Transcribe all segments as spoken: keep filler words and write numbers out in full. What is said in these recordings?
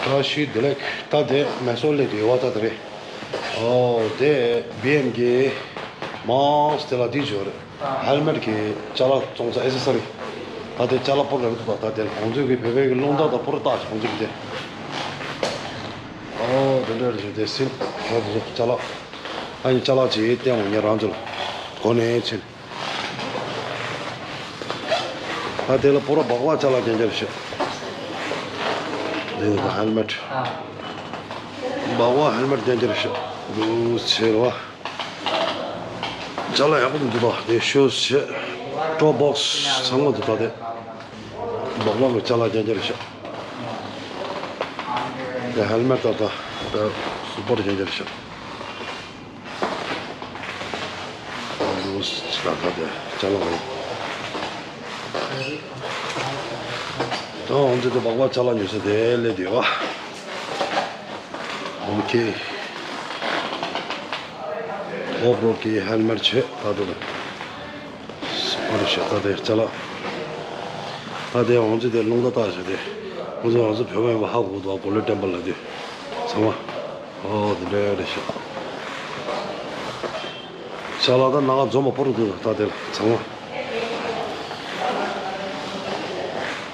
བཀྲ་ཤིས་བདེ་ལེགས། ད་དེ་མེ་སོར་སླེབས་དུས་ཡོད་པ། ད་དེ་རེད། ཨོ་དེ་བི་ཨེམ་གྱི་མང་སྟེ་ལ་འདི་བརྗོད་རེད། ཧེལ་མེད་ཀྱི་ཅ་ལག་བཙོང་ས་ཨེ་སེ་སོ་རི། ད་དེ་ཅ་ལག་པོར་རེད་འདུག་ད་དེ་ཁོང་ཚོས་ཀྱི་བོད་པའི་གི་རླུང་རྟ་དང་པོར་བཏགས་ཤིང་ཁོང་ཚོས་ཀྱི་དེ། ཨོ་དེ་འདྲ་རེད། དེ་སིལ་ཁ་དེ་ཚོ་ཅ་ལག་ཨ་ནི་ཅ་ལག་ཅིག་བསྟན་འོང་ཉེ་རང་ཚོ་ལ་གོ་ནས་ཕྱིན། ཨ་དེ་ལ་པོ་ར་སྦག་སྦག་ཅ་ལག་རྐྱང་རྐྱང་རེད་ཤག་དེ་ནི་ཧེལ་མེད། སྦག་སྦག་ཧེལ་མེད་རྐྱང་རྐྱང་རེད་ཤག་འདུག་ཟེར་བ། ཅ་ལག་ཡག་པོ་འདུག་ད་དེ་ཤོས་བྱས། ཀྲོ་བོག་སི་ཚང་མ་འདུག་ད་དེ། སྦག་སྦག་གི་ཅ་ལག་རྐྱང་རྐྱང་རེད་ཤག་དེ་ཧེལ་མེད་ད་ད་དེ་སུ་པར་རྐྱང་རྐྱང་རེད་ཤག་ལུས་ལ་ཁ་དེ་ཅ་ལག་རེད། ད་འོན་ཏེ་དེ་སྦག་སྦག་ཅ་ལག་ཉོ་ས་དེ་སླེབས་དུས་ཨ། ཨོ་ཁེ། ཨོ་པོ་ཀེ་ཧེལ་མེད་ཆེ་ད་དེ་ཨ་རུ་ཤ་ད་དེ་ཅ་ལག་ད་དེ་འོན་ཏེ་དེ་རླུང་རྟ་བཏགས་ཤག་དེ་འོན་ཏེ་འོན་ཏེ་བོད་པ་ཡིན་པ་ཧ་གོ་འདུག་གོ་ལེ་ཊེམ་པལ་ལ་དེ་ཚང་མ། ཨོ་དེ་འདྲ་རེད་ཤག་ཅ་ལག་ད་ནང་འཛོམས་པ་པོ་རུ་འདུག་ད་དེ་ལ་ཚང་མ།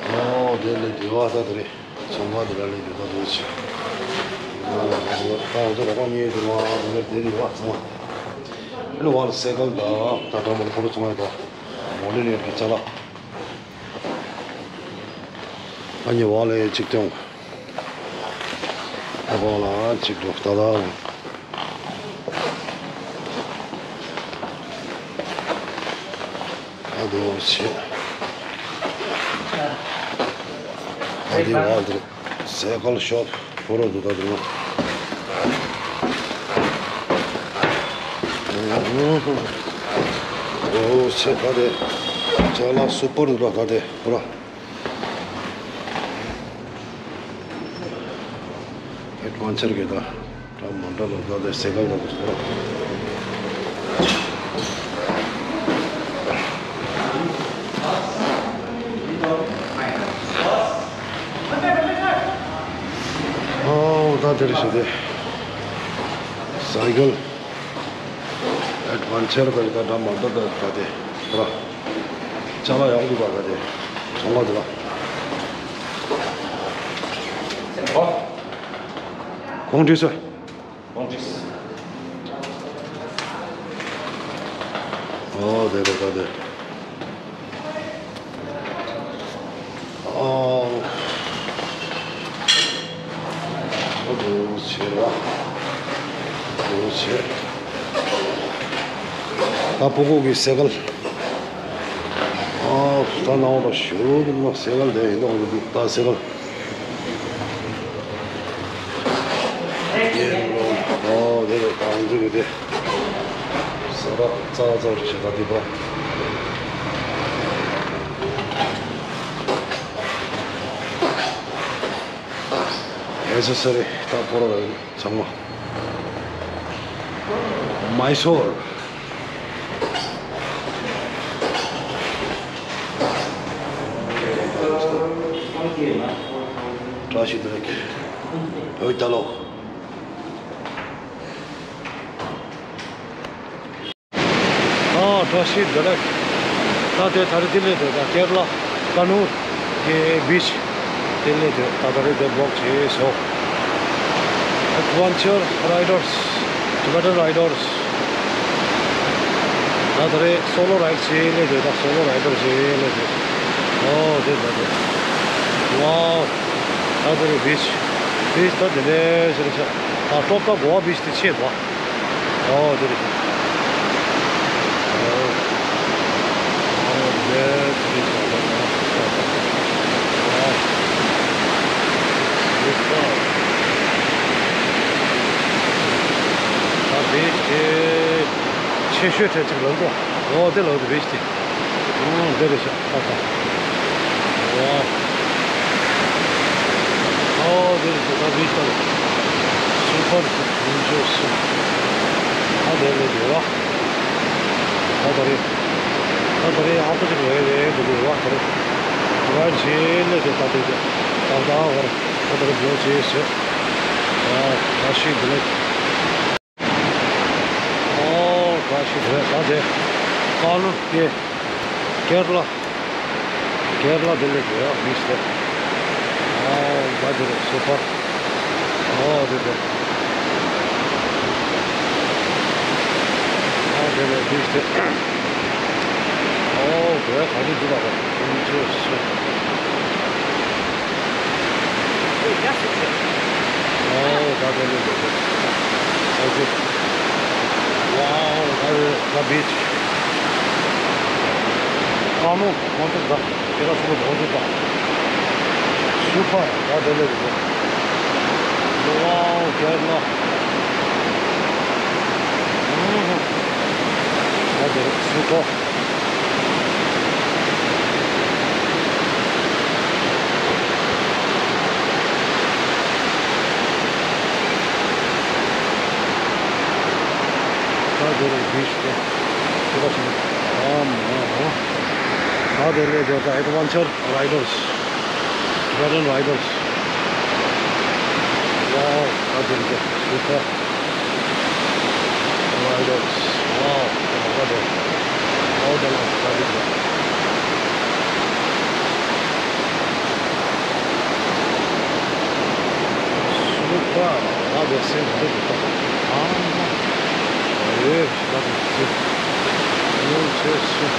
ཨོ་དེ་ལས་དེ་བ་ད་དེ་རེད། ཚོང་པ་དེ་ལ་ལས་དེ་ད་དེ་ཆེ། ད་འོ་ཚོ་རོགས་པ་གཉིས་དེ་མ་དེ་ལས་དེ་རེད་བ་ཚང་མ། ཨ་ནི་བ་ལ་སེ་གལ་ད་ད་འགྲམ་པོ་ལ་ཁོ་རུ་ཚོང་ཡ་ད། མོ་ལི་ནེར་གི་ཅ་ལག་ཨ་ནི་བ་ལ་ཡ་གཅིག་སྟོན། ཨ་བ་ལ་གཅིག་འགྲོ་ད་ད། ཨ་དོ་ཆེ། ཨ་དི་བ་དེ་སེ་གལ་ཤོབ་ཕོ་རོ་དུ་ད་དུ། ཨོ་ཆེ་ད་དེ་ཅ་ལག་སུ་པར་དུ་ད་དེ་ཕོ་རོ། ཨེ་ཌི་ཝེན་ཅར་གི་ད་འདྲ་མ་འདྲ་ལ་ད་དེ་སེ་གལ་ད་དེ་ཚོ། ཨོ་ད་དེར་ཞུ་དེ་སའི་ཀལ། ཨེ་ཌི་ཝེན་ཅར་བར་ད་འདྲ་མ་འདྲ་ད་ད་དེ་ར། ཅ་ལག་ཡག་པོ་འདུག་ད་ད་དེ་ཚོང་པ་འདུག་ད། གོང་འདྲི་སོ། གོང་འདྲི། ཨོ་དེ་རེད་ད་དེ། ཨོ། ཨོ་དེ་ཆེ་ར། དེ་ཆེ། ད་ཕྲུ་གུ་གི་སེ་གལ། ཨོ་ད་ནང་པ་ཞུ་དུ་ནོ་སེ་གལ་དེ་ཡིན་ནོ་འདུག་ད་སེ་གལ། ཨོ་དེ་རེད་ད་འདི་རེད་དེ། ས་ར་ཙ་ཙ་རེད་ཞེ་ད་དེ་པ། ཨེ་སེ་སོ་རི་ད་པོ་ར་རེད་ཚང་མ། མའི་སོར། བཀྲ་ཤིས་བདེ་ལེགས། བོད་རྒྱལ་ལོ། ཨ་བཀྲ་ཤིས་བདེ་ལེགས། ད་དེ་ད་རེས་དེ་སླེབས་དེ་ད་ཀེ་ར་ལ་ཀ་ནུར་གྱི་བིཆ་དེ་སླེབས་དེ་ད་ད་རེས་དེ་བོག་བྱས་སོ། Adventure Riders, Tibetan Riders. ད་ད་རེས་སོ་ལོ་རའི་ཌི་བྱས་སླེབས་དེ་ད་སོ་ལོ་རའི་ཌར་བྱས་སླེབས་དེ། ཨོ་དེ་ད་དེ། ཝའོ། ད་ད་རེས་བིཆ། བིཆ་ད་དེ་འདྲས་ཞིག་རེད་ཤག་ད་ཊོབ་ད་གོ་བ་བིཆ་དེ་ཆེ་བ། ཨོ་དེ་རེད་ཤག་ཨོ། ཨོ་དེ་དེ་རེད་ཤག་ད་བིཆ་དེ་ཆེ་ཤོས་གྲས་གཅིག་ལབ་དགོས། ཨོ་དེ་ལབ་དེ་བིཆ་དེ། ཨོ་འདི་རེད་ཤག་ད་ད། ཝའོ། ཨོ་འདི་རེད་ཤག་ད་བིཆ་ད། སུ་པར་ཤག་ཉིན་ཤོས་སུ། ཨ་འདི་རེད་དེ་བ། ད་ད་རེད། ད་ད་རེས་ཨ་ཁུ་ཅིག་རེད་རེད་འདུག་གི་བ། ད་རེས་ང་རྗེས་ལས་དེ་ད་དེ་དེ་ད་ད་བར་ད་ད་རེས་བོ་རྗེས་བྱས། ཨ་ད་ཤི་འདི་ལས། ཨོ་ད་ཤི་འདི་ལས་ད་དེ་ཀ་ལུ་ཀེ་ཀེར་ལ། ཀེར་ལ་དེ་ལས་དེ་ཡ་བིས་དེ། ཨོ་ད་དེ་རེད་སུ་པར། ཨོ་དེ་དེ། ཨོ་དེ་ལས་བིས་དེ། ཨོ་དེ་ག་དེ་དེ་ལ་རེད་ཁྱོད་ཚོས་སུ། ཨོ་ད་དེ་ལས་དེ་དེ། ཨོ་དེ། ཝའོ་ད་དེ་ད་བིས། ཀ་མོ་ཁོང་ཚོ་ད། ཁྱེད་རང་ཚོ་ལ་དགོངས་དག་དང་། སུ་ཁ་ད་དེ་ལས་རེད། ཝའོ་རྒྱལ་ལ། ད་དེ་སུ་ཁ། ད་དེ་རེད་བིས་དེ། ཁྱེད་རང་ཚོ་ཨམ་ཨ་ཨ། ད་དེ་ལས་དེ་ད་ཨེ་ཌི་ཝེན་ཅར་རའི་ཌར་སི། Veteran Riders. Wow, ད་དེ་རེད་སུ་ཁ། Riders. Wow, ད་དེ། ཨོ་ད་ལ་ད་དེ་རེད། སུ་ཁ། ད་དེ་སེམས་ད་དེ་རེད། ཨ་མ། ཨེ་ད་དེ་རེད། ཨོ་ཆེ་སུ།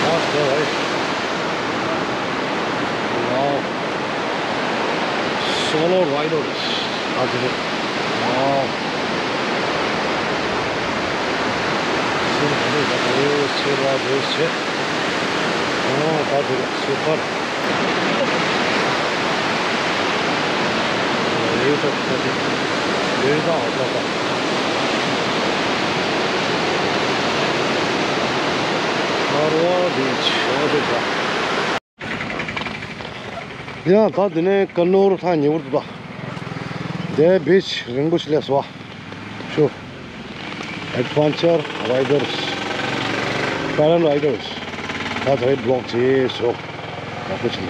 ཨ་ད་རེད། Wow. Solo riders. ཨ་དེ་རེད། Wow. སེམས་ད་དེ་རེད། ཆེ་བ་རེད་ཆེ། ཨོ་ད་དེ་རེད་སུ་པར། རེད་ད་ད་དེ་རེད་ད་ཨ་ད་ད། ཨར་ཝ་བིས་ཨོ་དེ་ད། ཡང་ད་དེ་ནས་ཀ་ནོར་ཐང་ཉེ་བར་དུ་ད། དེ་བིས་རིང་པོ་ཞིག་སླེབས་སོང་བ། ཤུ། Adventure Riders. Veteran Riders. ད་དེ་རིང་བི་ལོག་བྱས་སོང་། ཡག་པོ་བྱུང་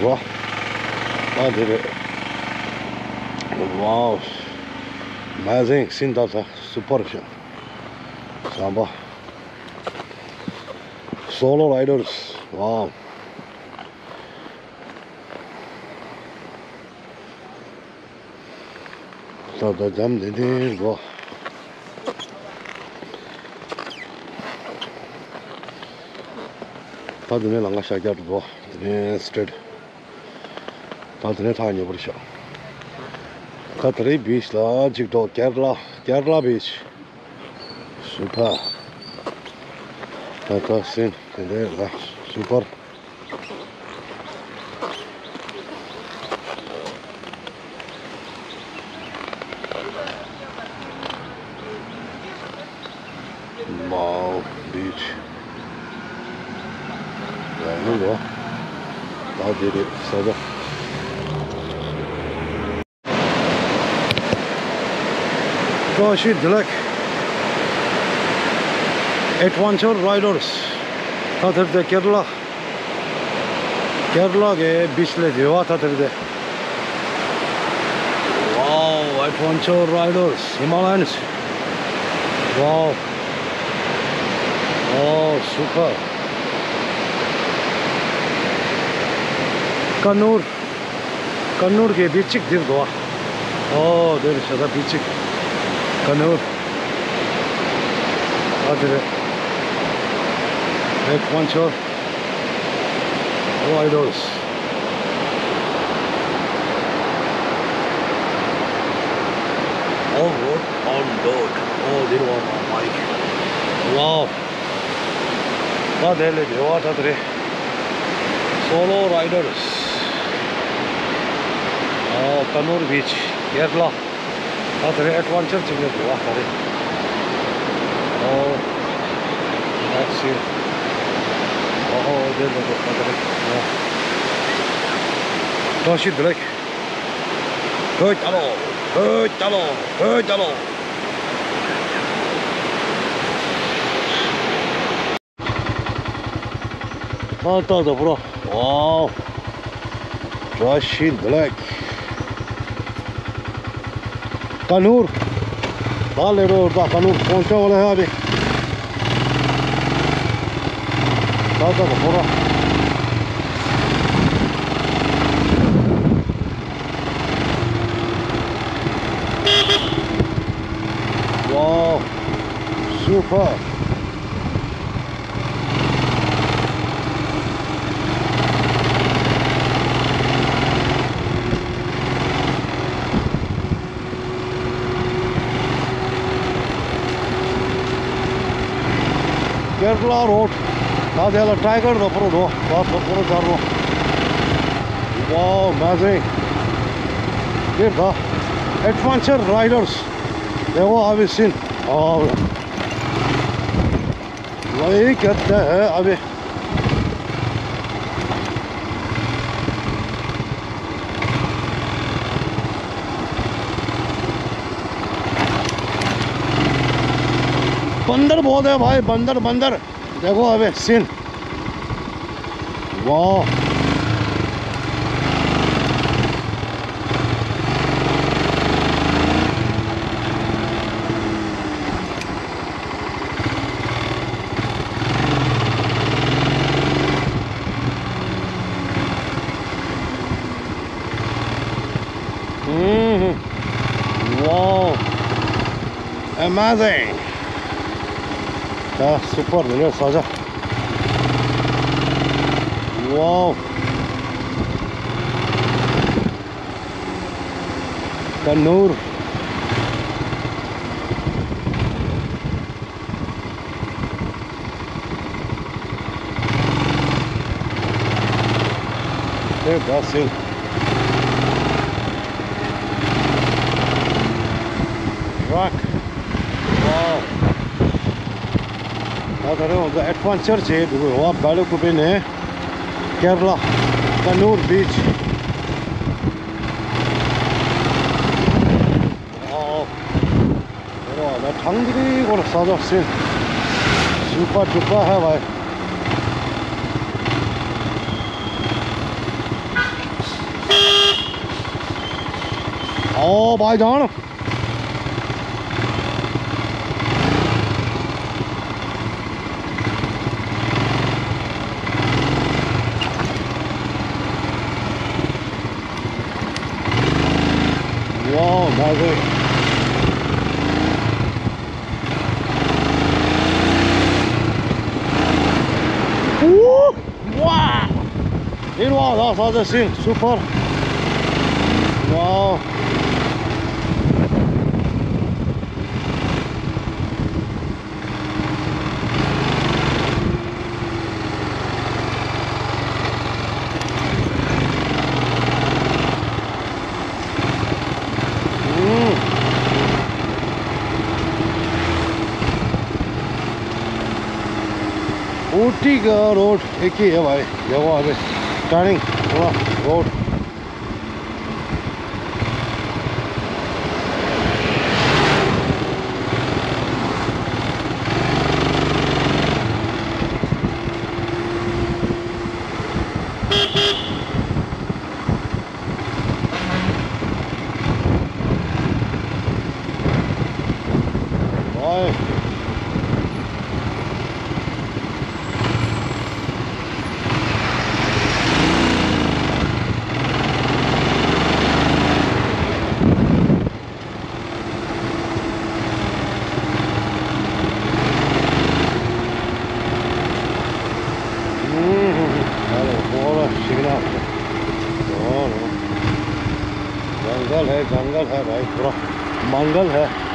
བ། ད་དེ་རེད། Wow. Amazing scene. ད་ད་སུ་པར་ཞིག་ཟམ་པ། Solo Riders. Wow. ད་ད་འཇམ་ལྡན་ལྡན་འགྲོ། ད་དེ་ནས་ལམ་ཁ་ཤར་རྒྱག་འགྲོ། དེ་ནས་སི་ཊེ་རེ་ཊི། ད་དེ་ནས་ཐག་ཉེ་པོར་ཤོག་ད་དེ་རིང་བིས་ལ་གཅིག་འགྲོ། ཀེ་ར་ལ། ཀེ་ར་ལ་བིས། སུ་པར། ད་ད་སིན་དེ་འདྲའི་ལ་སུ་པར། Wow, beach. ཡང་ཡོད་ལོ། ད་དེ་རེད་ས་ཆ། བཀྲ་ཤིས་བདེ་ལེགས། Adventure Riders. ད་དེར་དེ་ཀེ་ར་ལ། ཀེ་ར་ལ་གི་བིས་ལ་དེ་བ་ད་དེར་དེ། Wow, Adventure Riders, Himalayans. Wow. Wow, super. ཀ་ནོར། ཀ་ནོར་གྱི་བིས་གཅིག་འདིར་འདུག་ཨོ་དེ་རེད་ཤག་ད་བིས་གཅིག་ཀ་ནོར། ཨ་དེ་རེད། Adventure Riders. Off road on road. Oh, there was my mic. Wow. ད་དེ་ལས་དེ་བ་ད་དེ་རེད། Solo Riders. ཨོ་ཀ་ནོར་བིས་ཀེ་ར་ལ། ད་དེ་རེད་ཨེ་ཌི་ཝེན་ཅར་གཅིག་ལས་དེ་བ་ད་རེད། ཨོ་ལེགས་སི། ཨོ་ཨོ་དེ་ལས་དེ་ད་དེ་རེད། ཨོ་བཀྲ་ཤིས་བདེ་ལེགས། བོད་རྒྱལ་ལོ། བོད་རྒྱལ་ལོ། བོད་རྒྱལ་ལོ། ཨ་ཏ་ད་པུ་ར། ཝའོ། བཀྲ་ཤིས་བདེ་ལེགས། ཀ་ནུར། ད་ལེ་རོ་ད་ཀ་ནུར་ཁོང་ཆ་བ་ལ་ཧ་བི། ད་ད་ད་པུ་ར། ཝའོ། སུ་པར། Kerala road. ད་དེ་ལ་ཊའི་གར་ད་པུ་ར་འགྲོ། ད་པུ་ར་ཆར་རོ། Wow, amazing. འདིར་ད་adventure riders, देखो अभी scene. ཨ། वही कहते हैं अभी। बंदर बहुत है भाई, बंदर, बंदर। देखो अबे scene। वाह। हम्म। Wow। Amazing। ད་སུ་པར་རེད་ས་ཆ། Wow། ཀ་ནུར། དེ་བ་སིལ། རག། ཝའོ། ད་ད་རེས་ང་ཚོ་ཨེ་ཌི་ཝེན་ཅར་བྱེད་འགྲོ་གི་ཡོད། བ་བལ་ཀུ་པེ་ནས་ཀེ་ར་ལ་ཀ་ནུར་བིཆ། ཨོ། ཨོ། ད་ཐང་དེ་གི་སྐོར་ས་ཆ་སིན། སུ་པར་ཌུ་པར་ཧེ་བའི། ཨོ། བའི་ཇང་། Wow, amazing. Ooh, wow. It was also the scene. Super. Wow. Ooty का रोड एक ही है भाई, देखो अभी टर्निंग पूरा रोड। जंगल है, जंगल है भाई, पूरा मंगल है।